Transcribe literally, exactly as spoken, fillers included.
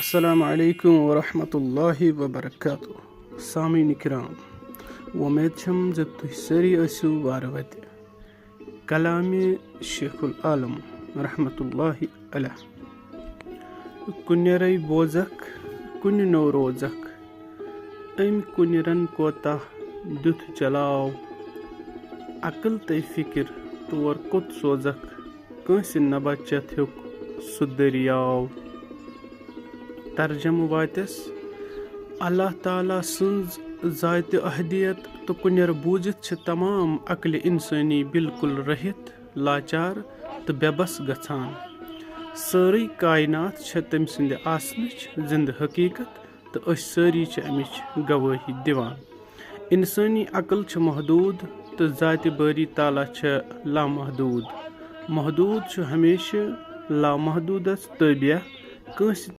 السلام علیکم ورحمۃ اللہ وبرکاتہ۔ سامعین کرام، وۄمید چھم زِ تُہۍ سٲری ٲسِو وارٕ وَتہِ۔ کلامِ شیخ العالم رحمۃ اللہ علیہ۔ کُنہِ رے بوزکھ، کُنہِ نو روزکھ، أمۍ کُنہِ رن کوتاہ دیُت جلاو۔ عقل تہٕ فکر تور کوٚت سوزکھ، کٲنٛسہِ نہ بچتھ ہیوٚک سُہ دٔریاو۔ ترجمہٕ واتٮ۪س، اللہ تعالیٰ سٕنٛز ذاتِ احدیت تہٕ کُنٮ۪ر بوٗزِتھ چھِ تمام عقلِ انسٲنی بالکل رٔہِتھ، لاچار تہٕ بے بس گژھان۔ سٲرٕے کائنات چھےٚ تٔمۍ سٕنٛدِ آسنٕچ زِنٛدٕ حقیقت تہٕ أسۍ سٲری چھِ اَمِچ گوٲہی دِوان۔ انسٲنی عقل چھِ محدوٗد تہٕ ذاتِ باری تعالیٰ چھِ لامحدوٗد۔ محدوٗد چھُ ہمیشہٕ لامحدوٗدس تابع، کٲنٛسہِ